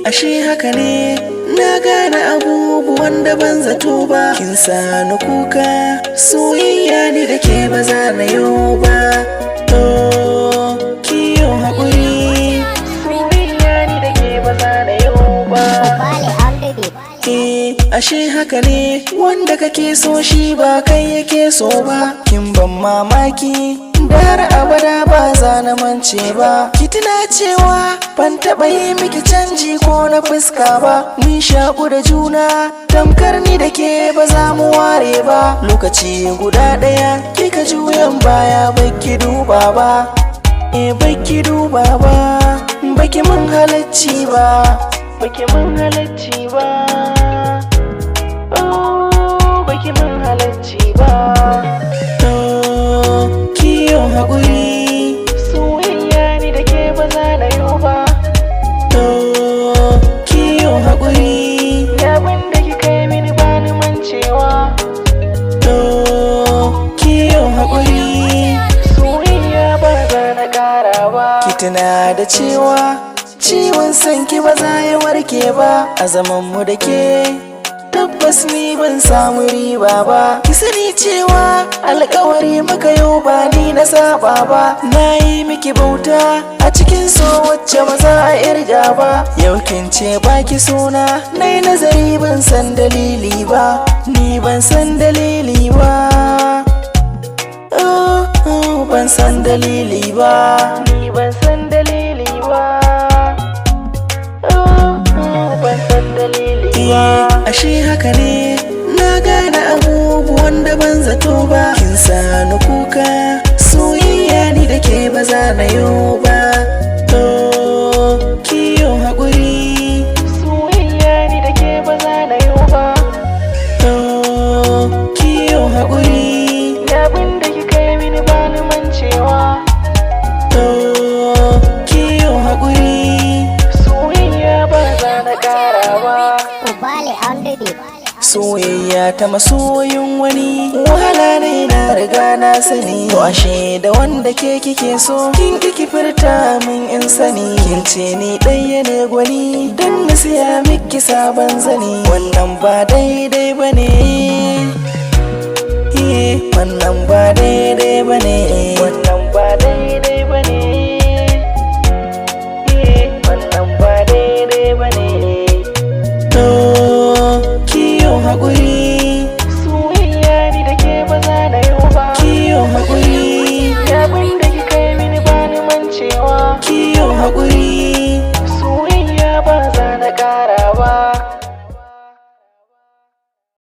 Ashe haka ne, na gane abubuwan da ban zato ba. Kin sa ni kuka, soyayya ni da ke ba za na yau ba. To, kiyo haƙuri. Soyayya ni da ke ba za na yau ba. Wale on the beat. Eh, ashe haka ne, wanda kake so shi ba kai yake so ba. Kin ban mamaki da har abada ba za na mance ba. Ki tuna cewa ban taɓa yi miki canji ko na fuska ba. Mun shaƙu da juna, tamkar ni da ke ba za mu ware ba. Lokaci guda ɗaya kika juyan baya, baki duba ba. Eh, baki duba ba, baki mun halacci ba, baki mun halacci ba. Oh, baki mun halacci ba. To, kiyo haƙuri. Soyayya ni da ke ba za na yau ba. To, kiyo haƙuri. Abin da kika yi mini ba ni mancewa. To, kiyo haƙuri. Soyayya ba za na ƙara ba. Ki tuna da cewa ciwon sanki ba za ya warke ba. A zaman mu da ke, tabbas ni ban samu riba ba. Ki sani cewa alkawari muka yau, ba ni na saba ba. Na yi miki bauta a cikin so wacce ba za a irga ba. Yau kin ce baki sona, na yi nazari ban san dalili ba. Ni ban san dalili ba. Oh, ban san dalili ba. Ni ban san dalili ba. Oh, ban san dalili ba. Ashe haka ne, na gane abubuwan da ban zato ba. Kin sa ni kuka, soyayya ni da ke ba za na yau ba. To, kiyo haƙuri. Soyayya ni da ke ba za na yau ba. To, kiyo haƙuri. Abin da kika yi mini ba ni mancewa. To, kiyo haƙuri. Soyayya ba za na ƙara ba. Wale on the beat. Soyayya ta masoyin wani wahala ne, na riga na sani. To, ashe da wanda ke kike so, kin kiki furta min in sani. Kin ce ni ɗaya ne gwani dan na siya miki sabon zani. Wannan ba daidai bane. Wannan ba daidai bane. Wannan ba daidai bane.